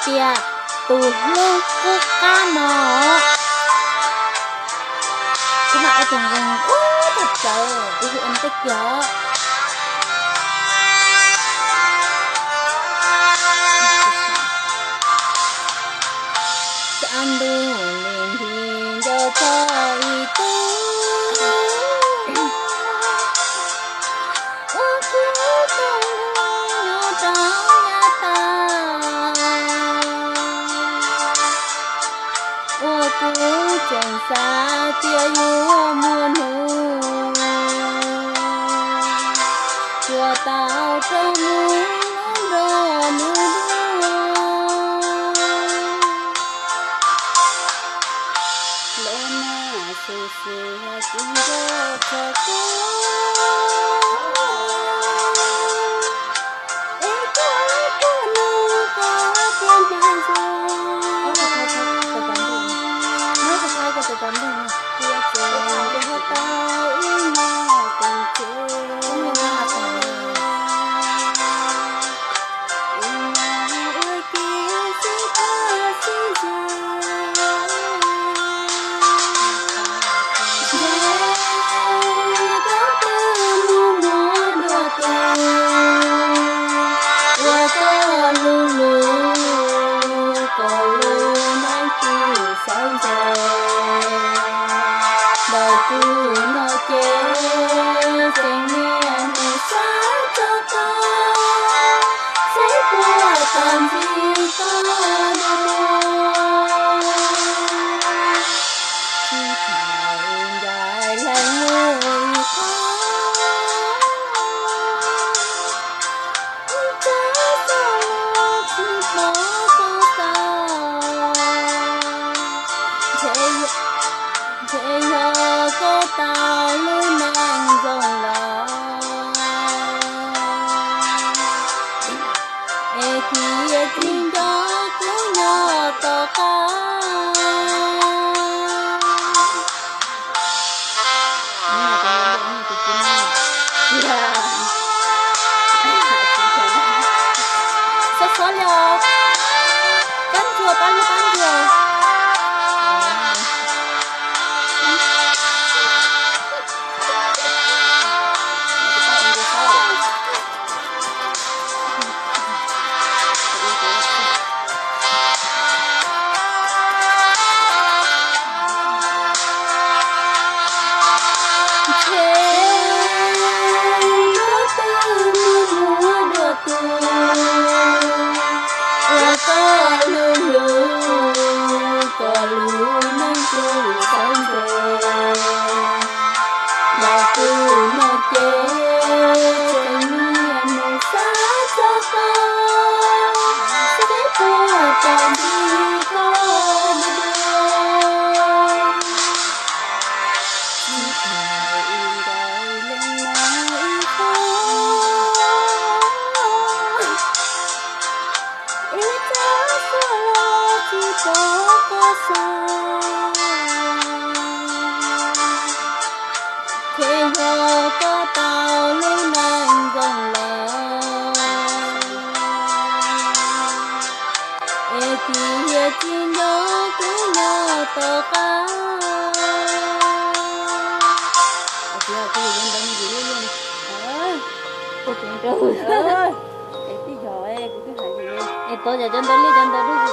Tias tus hlub qub qab no, kuv mam ua tus nqees ub tag plaws, kuv hu ua tej kiag. Tshav ntuj li nthi nco txog ib tug ua kuv tug nquag nyob rau yav tas, ua kuv tseem xav tias yuav muaj hnub yuav tau rov mus nrog nws dua. Lub nag xwm xwm tsis nco txog kuv, es kuv ua kuv nws koj tias nag zoo. Kuv tseem nco tau ib nyuag koom tsev, ib nyuag ua ke sib tham sib ze. Ntshe koj twb mus muab dua tus uas koj hlub hlub, koj lub neej twb xav ntsoov. Ntawm kuv no ces tseem niaj hnub xav txog koj, xav puas tag ntxiv koj dua. Tsis tham ncaim leej muaj ib qho, ib tsab xov los tsis pom koj tau. Ntshe yog, ntshe yog koj tau lub neej zoo los, es thiaj tsis nco kuv nyob tom qab. Xov xov li os. Pab ntsuag, pab ntsuag, pab ntsuag. Ntshe koj twb mus muab dua tus uas koj hlub hlub, koj lub neej twb xav ntsoov. Ntawm kuv no ces tseem niaj hnub xav txog koj, xav puas tag ntxiv koj dua. Tsis tham ncaim leej muaj ib qho, ib tsab xov los tsis pom koj tau. Ntshe yog koj tau lub neej zoo los, es thiaj tsis nco kuv nyob tom qab. Es tod cov cov ntawd li cov ntawd li.